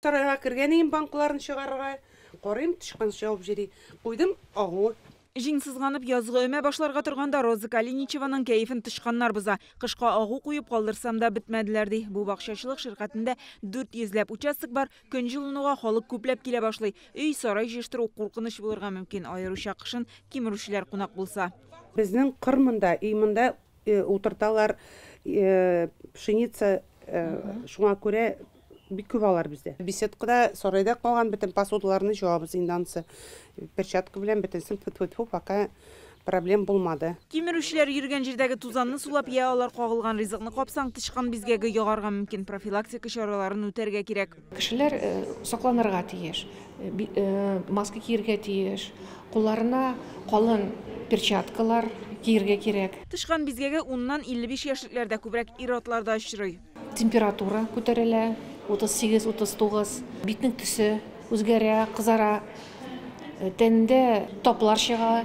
Сарайга кергән идем банкаларын чыгарырга. Карыйм, тычкан чабып йөри. Куйдым, агу. Җиң сызганып язгы өмә башларга торганда Роза Калиничеваның кәефен тычканнар боза. Кышка агу куеп калдырсам да бетмәделәр, ди. Бу бакчачылык ширкәтендә 400 ләп участок бар. Көн җылынуга халык күпләп килә башлый. Өй, сарай җыештыру куркыныч булырга мөмкин, аеруча кышын кимерүчеләр кунак булса. Безнең кыр монда, өй монда утырталар пшеница, шуңа күрә бик күп алар бездә. Беседкада, сарайда калган бөтен посудаларны җуабыз инде анысы. Перчатка белән бөтенесен тьфу-тьфу-тьфу, пока проблем булмады. Кимерүчеләр йөргән җирдәге тузанны сулап, я алар кагылган ризыкны капсаң, тычкан бизгәге йогарга мөмкин. Профилактика чараларын үтәргә кирәк. Кешеләр сакланырга тиеш, маска киергә тиеш, кулларына калын перчаткалар киергә кирәк. Тычкан бизгәге уннан 55 яшьлекләрдә күбрәк ир-атларда очрый. Температура күтәрелә, 38-39, битнең төсе үзгәрә, кызара, тәндә таплар чыга,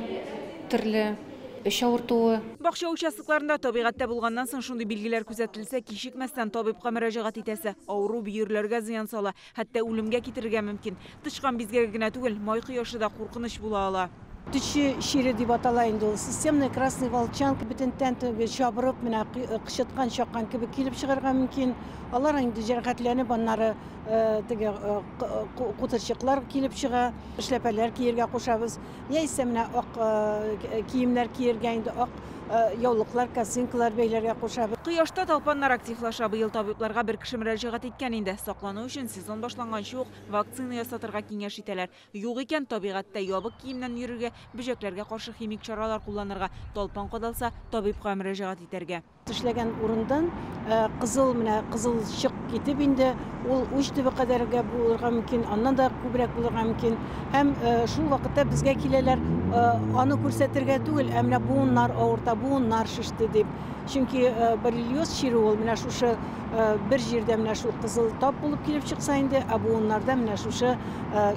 төрле эч авыртуы. Бакча участокларында табигатьтә булганнан соң шундый билгеләр күзәтелсә, кичекмәстән табибка мөрәҗәгать итәсе. Авыру бөерләргә зыян сала, хәтта үлемгә китерергә мөмкин. Тычкан бизгәге генә түгел, май кояшы да куркыныч була ала. Төче чире дип атала инде ул. Системная красная волчанка бөтен тән төбе чабырып, менә кычыткан чаккан кебек килеп чыгарга мөмкин. Алар инде җәрәхәтләнеп, аннары теге кутырчыклар килеп чыга. Эшләпәләр киергә кушабыз. Яисә менә ак киемнәр киергә инде, ак яулыклар, косынкалар бәйләргә кушабыз. Кояшта талпаннар активлаша. Быел табибларга бер кеше мөрәҗәгать иткән инде. Саклану өчен сезон башланганчы ук вакцина ясатырга киңәш итәләр. Юк икән, табигатьтә ябык киемнән йөрергә, бөҗәкләргә каршы химик чаралар кулланырга, талпан кадалса, табибка мөрәҗәгать итәргә. Тешләгән урындан кызыл, менә кызыл чык китеп инде, ул уч төбе кадәргә булырга мөмкин, аннан да күбрәк булырга мөмкин. Һәм шул вакытта безгә киләләр, аны күрсәтергә түгел, ә менә буыннар авырта, буыннар шеште дип. Чөнки боррелиоз чире ул менә шушы бер җирдә менә шул кызыл тап булып килеп чыкса инде, ә буыннарда менә шушы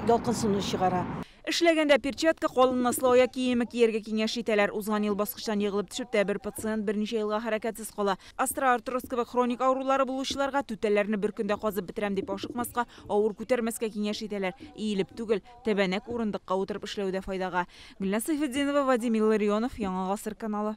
ялкынсыну чыгара. Эшләгәндә перчатка, калын наслы аяк киеме кияргә киңәш итәләр. Узган ел баскычтан егылып төшеп тә бер пациент берничә елга хәрәкәтсез кала. Остеоартроз кебек хроник авырулары булучыларга түтәлләрне бер көндә казып бетерәм дип ашыкмаска, авыр күтәрмәскә киңәш итәләр. Иелеп түгел, тәбәнәк урындыкка утырып эшләү дә файдага. Гөлназ Сәйфетдинова, Вадим Илларионов, Яңа Гасыр каналы.